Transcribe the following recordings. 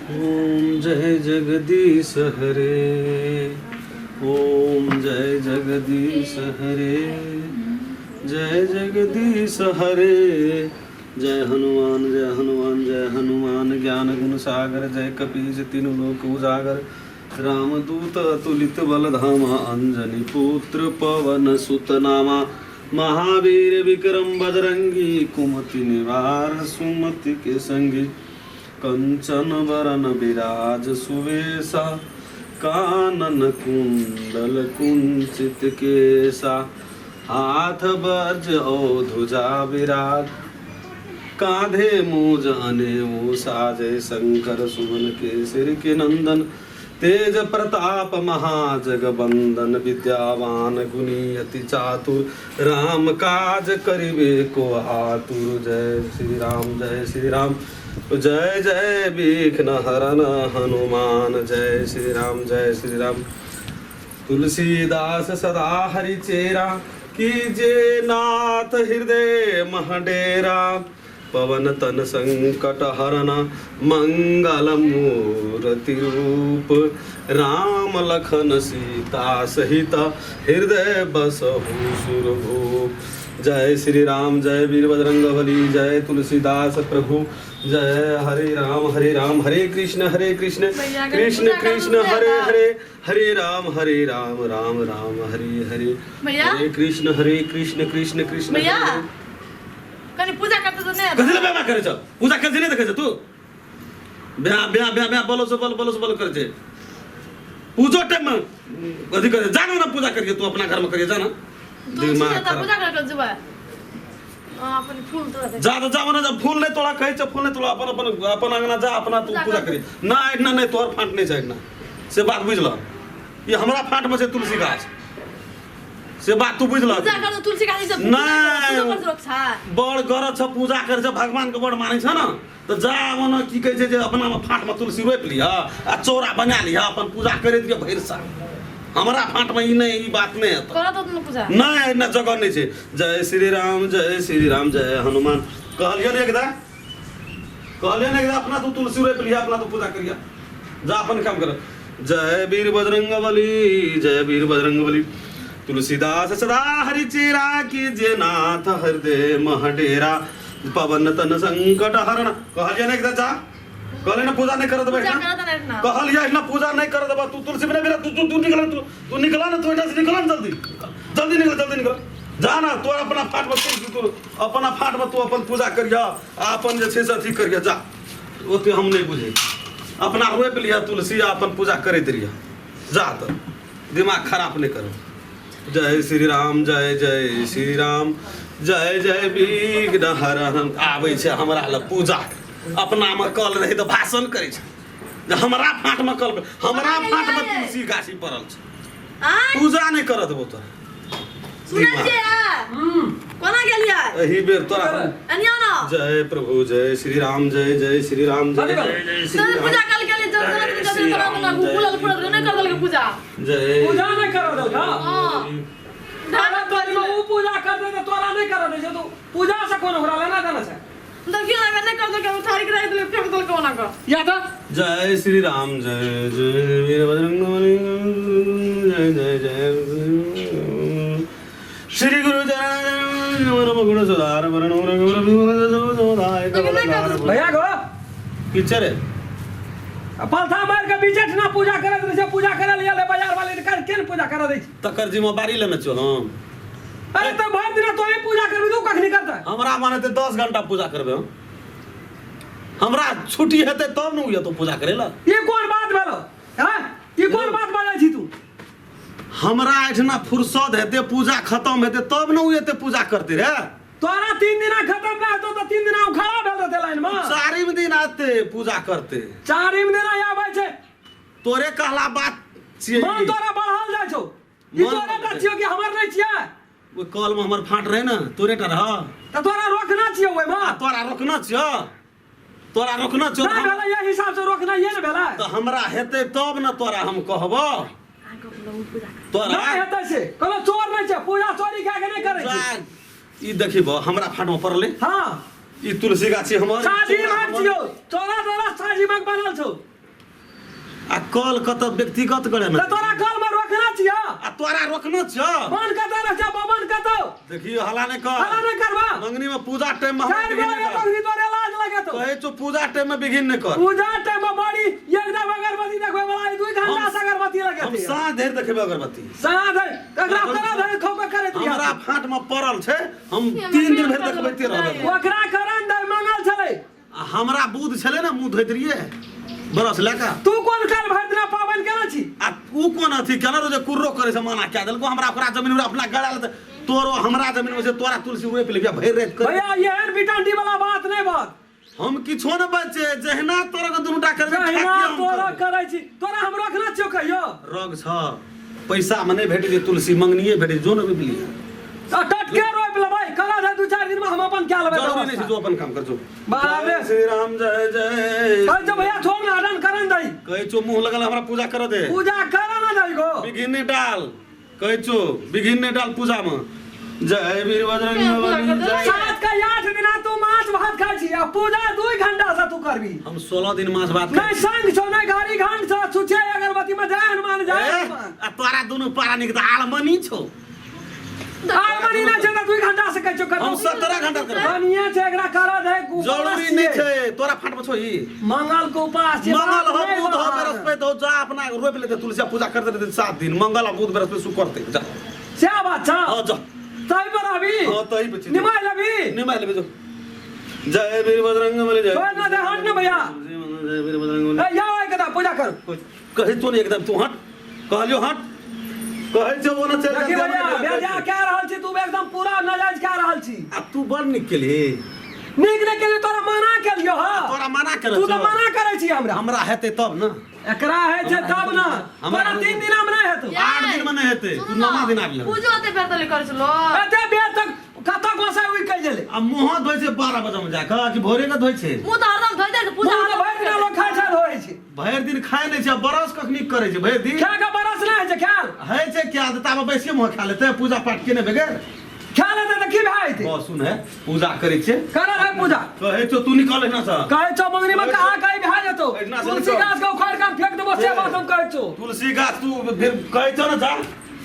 ओम जय जगदीश हरे, ओम जय जगदीश हरे, जय जगदीश हरे। जय हनुमान जय हनुमान जय हनुमान, ज्ञान गुण सागर, जय कपीश तीनू लोक उजागर। रामदूत अतुलित बल धामा, अंजनी पुत्र पवन सुत नामा। महावीर विक्रम बजरंगी, कुमति निवार सुमति के संगी। कंचन वरन विराज सुवेशा, कानन कुंडल कुंचित केसा। हाथ बज औ ध्वजा विराज, कांधे मूज अनेऊ साजे। शंकर सुवन केसरी के नंदन, तेज प्रताप महाजगबंदन। विद्यावान गुणी अति चातुर, राम काज करिबे को आतुर। जय श्री राम जय श्री राम जय जय विघ्न हरन हनुमान। जय श्री राम जय श्री राम। तुलसीदास सदा हरि चेरा, कीजे नाथ हृदय महडेरा। पवन तन संकट हरन मंगल मूर्ति रूप, राम लखन सीता सहित हृदय बसहु सुरभूप। जय श्री राम जय वीर बजरंग बली, जय तुलसीदास प्रभु। जय हरे राम हरे राम हरे कृष्ण हरे कृष्ण भैया के कृष्ण पूजा कर कृष्ण दो हरे ज्यादा। हरे, हरे राम हरे राम राम राम हरे हरे। भैया? हरे कृष्ण हरे कृष्ण कृष्ण कृष्ण भैया हरे हरे। कनी पूजा करते तो नहीं कथी लए बेमा करै छ? पूजा करै छै, नहि देखै छ तू? ब्या ब्या ब्या ब्या बोलो से बोल, बोलो से बोल करै छै। पूजो टाइम में अथी करे जानो ना, पूजा करिए तू अपना घर में करिए जाना। तुलसी दिमाग से खराब। पूजा कर जुबा अपन फूल तोड़ा दे। जा तो जा ना, जा फूल नहीं तोड़ा कहै छै, फूल नहीं तोड़ा। अपन अपन अपन अंगना जा, अपना तू पूजा पूजा कर। करिए ना। एहिना नहि, तोहर फाँट नहि छै एहिना, से बात बुझल। ई हमरा फाँट में छै तुलसी गाछ, से बात तू बुझल। पूजा कर दो तुलसी गाछ से। नहीं। पूजा कर दो रक्षा। बड़ गरज छ, पूजा करै छ, भगवान के बड़ मानै छ न, तऽ जा ओना की कहै छै जे अपना में फाँट में तुलसी रोपि लिह आ चौरा बना लिह, अपन पूजा करैत रहिह भरि साल। हमरा फाँट में ई नहि, ई बात नहि हेतौ। कर दो तुम पूजा। नहि, एना जगह नहि छै। जय श्री राम जय श्री राम जय हनुमान। कहलियै ने एकदा, कहलियै ने एकदा, अपना तू तुलसी रोपि लिह, अपना तू पूजा करिह, जा अपन काम कर। जय वीर बजरंग बली, जय वीर बजरंग बली। तुलसीदास सदा हरि चेरा, की जे नाथ हृदय महडेरा। पवन तन संकट हरण। कहलियै ने एकदा, जा कहलियै ने पूजा नहि करत पूजा बैठना। कर दो ना। कहलियै ना पूजा नहि करत बा तू तुलसी बिना बिना तू तू तू निकल, तू तू निकल ना, तू एहिठाम से निकल ना, जल्दी जल्दी निकल, जल्दी निकल जा ना। तू अपना फाट में तुलसी, तू अपना फाट में तू अपन पूजा करिह आ अपन जे छै से अथी करिह जा। ओते हम नहि बुझै। अपना रोपि लिह तुलसी आ अपन पूजा करैत रहिह जा। तऽ दिमाग खराब नहि करू। जय श्री राम जय जय श्री राम जय जय विघ्न हरण। आबै छै हमरा लग पूजा, अपनामे कल रहै तऽ भाषण करै छै जे हमरा फाटमे कल, हमरा फाटमे तुलसी गाछी पड़ल छै। आय पूजा नहि करऽ देबौ तोरा। सुनै छियै? कोना गेलियै? एहि बेर तोरा अनिया ना। जय प्रभु जय श्री राम जय जय श्री राम जय जय जय श्री सर राम। पूजा कल गेलियै, जल जल जल जल तोरा ना फूल फूल नहि कर देलकै पूजा। जय पूजा नहि करऽ देलका? हां। अरे तोरी में ऊ पूजा कर दे तऽ तोरा नहि करऽ दै छै। तू पूजा से कोन ओकरा लेना देना छै? देखियौ ना, नहि कर देलकै, उठारी के राखि देलकै, फेंक देलकै ओना कऽ। या तऽ जय श्री राम जय जय वीर बजरंग बली जय जय जय श्री गुरु चरण गुण सुधार वरण भैया गो। की छै रे? पलथा मारि के बीचे ठिना पूजा करैत रहै छै। पूजा करै लए एलै बाजार वाली तऽ काल्हि केन पूजा करऽ दै छै? तकर जिम्मेवारी लेने छियौ हम। अरे तऽ भरि दिना तोहे पूजा करबी तऽ उ कखनी करतै? हमरा माने 10 घंटा पूजा करबै हम। हमरा छुट्टी हेतै तब ने उ एतौ पूजा करै लए। ई कोन बात भेलो? हैं, ई कोन बात बाजै छी तू? हमरा एहिठिना फुर्सत हेतै, पूजा खतम हेतै तब ने उ एतै पूजा करतै रे। तोरा 3 दिना खतम नहि हेतौ तऽ 3 दिना उ खड़ा भेल रहतै लाइन मे। चारिम दिन आते पूजा करते। चारिम दिना आबै छै। तोरे कहला बात छियै। मन तोरा बढ़ल जाइ छौ। ई मन तोरे टा बढ़ल। छियौ कि हमर नहि छियै? ओहि कल में हमर फाट रहे ने, तोरे टा रह। तऽ तोरा रोकना छियौ ओहिमे। आ तोरा रोकना छियौ, तोरा रोकना छियौ। नहि भेलै, एहि हिसाब से रोकना ये ने भेलै। तऽ हमरा हेतै तब ने तोरा हम कहबो। तोरा नहि हेतै से कोनो चोर नहि छै, पूजा चोरी कए के नहि करै छै। जा, ई देखी बा, हमरा फाट में पड़लै। हाँ। ई तुलसी गाछी हमर साझी चौरा माग हमर। छियौ, चोरा तोरा साझी माग बनल छौ। कल कत व्यक्तिगत करे तऽ ना तोरा कल में रोकना छिया आ तोरा रोकना छ बन कतऽ रह जा बबन कतौ देखियो हला नहीं कर हला नहीं करबा मंगनी में पूजा टाइम में चार हमरा गो विघिन नहीं एगो कर भी तोरे लाज लगे तो कहै छौ पूजा टाइम में विघिन नहीं कर पूजा टाइम में बड़ी एकदम अगरबत्ती देखबै वाला दू घंटा हम- से अगरबत्ती लगे हम साँझ धरि देखेबै अगरबत्ती साँझ धरि एकरा करा धरि खौ के करैत रहियै। हमरा फाट में पड़ल छै हम 3 दिन भरि देखबैते रहबै ओकरा करन दे मंगल छलै आ हमरा बुध छलै ने मुँह धोइत रहियै ब्रश लए कऽ तू कोन काल भरि दिना पाबनि केने छी आ ऊ कोन अथी केना रहो जे कुर्रो करे से मना कए देलको हमरा ओकरा जमीन में अपना गड़ा लेते तोरो हमरा जमीन में से तोरा तुलसी रोपि लेबिया भरि राति कर भैया एहन बिटंडी वाला बात नहीं बात हम किछो ने बचे जहिना तोरा के दुनू टा करबे जहिना तोरा करै छी तोरा हम रखना छियौ कहियो रग छ पैसा में नहीं भेटै छै तुलसी मंगनिए भेटै जो ने रोपि लिअ आ टटके रोपि लेबै कला छै दू चारि दिन में हम अपन कए लेबै जरूरी नहीं छै जो अपन काम कर जो बाप रे। जय श्री राम जय जय कहै छौ भैया छोड़ ना हटन करन दही कहै छौ मुंह लगल हमरा पूजा कर दे पूजा कर ना दही गो विघ्न नहीं डाल कहै छौ विघ्न नहीं डाल पूजा में जय वीर बजरंग बली जय सात का आठ दिना तू माछ भात खाइ छी आ पूजा दू घंटा से तू करबी हम 16 दिन माछ भात खाइ नहीं संग छौ नहीं घड़ी घंट छौ छुछे अगरबत्ती में जय हनुमान जय ए, हनुमान आ तोरा दुनू पारानीके तऽ आलमनी छौ आलमनी नहि छै तऽ 2 घंटा से कहै छौ हम करतौ 17 घंटा करबै बढ़िया छै एकरा करऽ दे जरूरी नहि छै तोरा फाटमे छौ ई मंगल के उपास छै मंगल हो नहि बुध हो बात। बृहस्पति हो जा अपना रोपि लेतै तुलसी पूजा करते रहतै 7 दिन मंगल आ बुध बृहस्पति शुक्र करतै जा सएह बात छौ हाँ जा तही पर अभी हाँ तही पर छी निमाहि लेबी निमाहि लेबै जो जय वीर बजरंग बली जय छोड़ ना दे हट ना भैया जय वीर बजरंग बली ए जाओ एक दा पूजा कर कहै तो ने एकदम तू हट कहलियो हट कहै छौ ओना चलि देखी जाते भैया हमरा बेजा कए रहल छी तू एकदम पूरा नाजायज कए रहल छी आ तू बड़ नीक केलही नीक नहि केलियो तोरा मना केलियो हँ तोरा मना करे तू तऽ मना करै छी हमरा हमरा हेतै तब ने एकरा होइ छै तब ने हमरा तोरा 3 दिना मे नहि हेतौ 8 दिन में नहि हेतै तू 9वां दिन आबि पूजो ओते बेर तले करै छलो एते बेर तक कतऽ गोसाइ उगि कऽ गेलै आ मुँह धोइ छै 12 बजे में जाकऽ कि भोरे के धोइ छै मुँह तऽ हरदम धोइ दे पूजा मुँह तऽ भरि दिना लोक खाइ छै धोइ छै भरि दिन खाइ नहि छै आ ब्रश कखनी करै छै भरि दिन खा कऽ बरस नहि होइ छै खायल होइ छै क्या तऽ ताबे बैसिए मुँह खा लेतै पूजा पाठ केने बगैर खा लेतै तऽ की भए जेतै बस सुन है पूजा करै छै करऽ है पूजा कहै छौ तू निकल एहिना से कहै छौ मंगनी में कहाँ कहीं भए जेतौ एहिना से तुलसी निकल। गाछ के उखाड़ के हम फेंक देबो से बात हम कहै छौ तुलसी गाछ तू फिर कहै छौ ने जा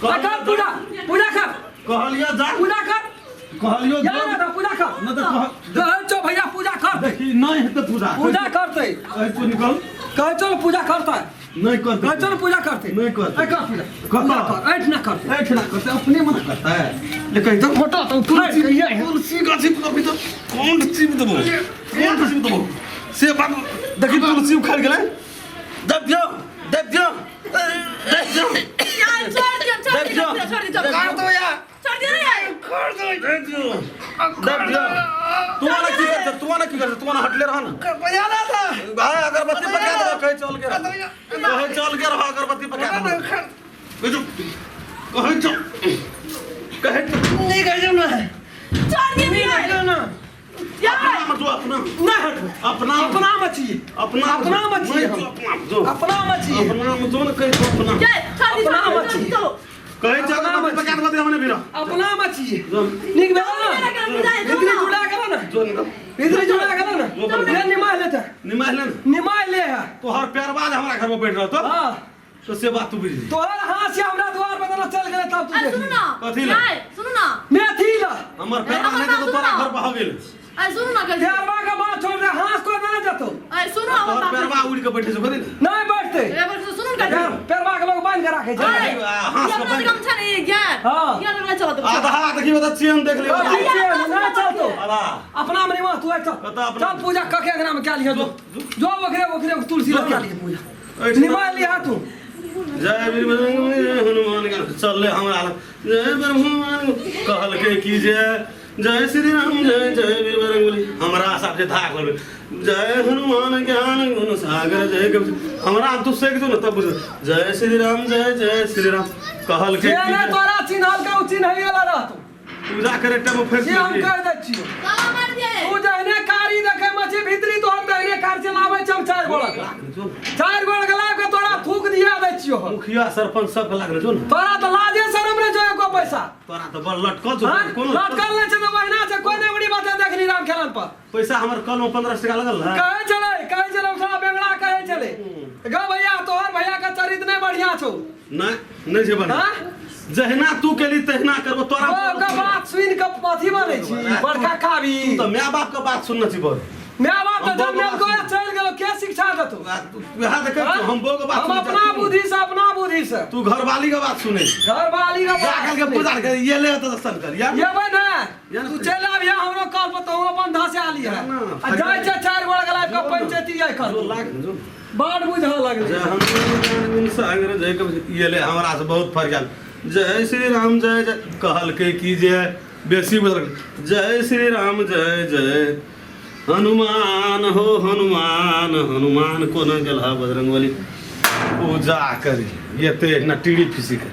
कर पूजा पूजा कर कहलियो जा पूजा कर कहलियो या ना तऽ पूजा कर न तऽ कह कहै छौ भैया पूजा कर देखी नहि हेतै पूजा पूजा करतै कहै छौ निकल कहै छौ ने पूजा करतै नहि करतै कहै छौ ने पूजा करतै नहि करतै। ऐ कर पूजा कर। पूजा कर ऐठ ना करतै एहिठिना करतै अपने मना करतै लेकिन तऽ फोटो तऽ तुलसी तुलसी गाछी पर अभी तऽ कोन चिप देबो कोन चिप देबो से बात देखी तुलसी उखाड़ गेलै दब दियो दब दियो दब दियो यार छोड़ दियो छोड़ दियो छोड़ दियो कर दो यार छोड़ दियो रे यार दब दियो दब दियो तू आना की करते तू आना की करते तू आना हटले रह ना भाई अगरबत्ती पका दो कहीं चल के रह कहीं चल के रह अगरबत्ती पका दो कहीं चल कहीं चल छोड़ दियो रे ना यार अपना मत जो अपना ना हटो अपना अपना मछली अपना अपना मछली नहीं हम। जो अपना जो अपना मछली अपना में जो ना कहीं जो अपना जय छोड़ दियो अपना छोड़ मछली। दियो चलो कहीं चल अपना अगरबत्ती मछली। पका दो हमने भी अपना मछली जो नीक भेल ना मेरा काम पूजा है भीतरी जुड़ा करो ना जो निकल भीतरी जुड़ा करो ना जो बन- ले निमाह लेते निमाह ले ना निमाह ले है तोहर पैरवा जे हमरा घर में बैठ रहतो हाँ तो से बात तू बुझ ली तोहर हाथ से हमरा द्वार पर देना चल गेलै तब तू अरे सुन देखी ना कथी ला? यार सुन ना मेथी ला हमर पैरवा हमर नहीं तो बात तोरा सुन ना। घर पर हो गेल अरे सुन ना गलती पेरवा के बात छोड़ दे हाथ को देना जतो अरे सुनो हमर तोहर बात पैरवा उड़ के बैठे छौ कथी ले? नहीं बैठते ए पर सुन ना गलती पेरवा के लोग बांध के राखे छै अरे हाँ, ये सब अपना बंद। गमछा नहीं यार हाँ। यार लगला चलो तो आधा देखी बता चेन देख ले कथी चेन नहीं चलतो आधा अपना में निमा तू चल कतऽ अपना? चल पूजा कके अंगना में क्या लिया जो जो ओकरे ओकरे तुलसी लगा लिया पूजा एहिठिना। निमा लिया तू जय वीर बजरंग जय हनुमान ज्ञान चल ले हमरा लग जय ब्रह्मान कहलकै कि जे जय श्री राम जय जय वीर बजरंग बली हमरा साथ जे धाक लगलै जय हनुमान ज्ञान गुण सागर जय कवि हमरा तू सेक जो ने तब बुझ जय श्री राम जय जय श्री राम कहलकै जे कि ने जे तोरा चिन्हल के उ चिन्हैये ला रहतो पूजा करे टाइम में फेर से हम कह दै छियो ताला मार दिए तू जहने कारी देखे में छी भीतरी तोहर तहने कार चलाबै छै हम चारि गोड़ के चारि गोड़ के लाब के तोरा थूक दिया दै छियो हम। मुखिया सरपंच सब के लागल जो ने तोरा तऽ लाजे शरम नहि छौ एको पैसा तोरा तऽ बड़ लटकल छौ हाँ? कोनो लटकल नहि छै तऽ ओहिना छै कोई नहि उड़ी बात देखली राम खेलन पर पैसा हमर कल में 15 टका लगल रहे कहै छलै कहै छलै उसरा बेंगड़ा कहै छलै गौ भैया तोहर भैया छौ नहि नहि छै बढ़िया हाँ? जहिना तू केली तहिना करबो तोरा ओ के बात सुनि के अथी बनै छी बड़का काबी तू तऽ माय बाप के बात सुनने छी बड़ माय बाप तऽ हम बड़ जन्मेल बात को चलि गेलो के शिक्षा देतौ वएह तऽ कहै छियौ, हम बो के बात हम सुनै छी, अपना तू- बुद्धि से अपना बुद्धि से तू घरवाली के बात सुनै छी घरवाली के जा बात करके सुनै। पूजा कर ये ले तऽ दर्शन कर या येबै ने या ना। तू चलि आबिहे हमरो कल पर तऽ हम अपन धसा लिहे ना, आ जाइ छै चारि गोड़ गेला के पंचायती जाइ कर जो लाग जो बड़ बुझऽ लगलै जय हनुमान सागर जय कबीर ये ले हमरा से बहुत फरियाद जय श्री राम जय जय कहलकै कि जे बेसी बुझल जय श्री राम जय जय हनुमान हो हनुमान हनुमान कोना गेल हा बजरंगबली पूजा करी एते न टीड़ी फिसी कर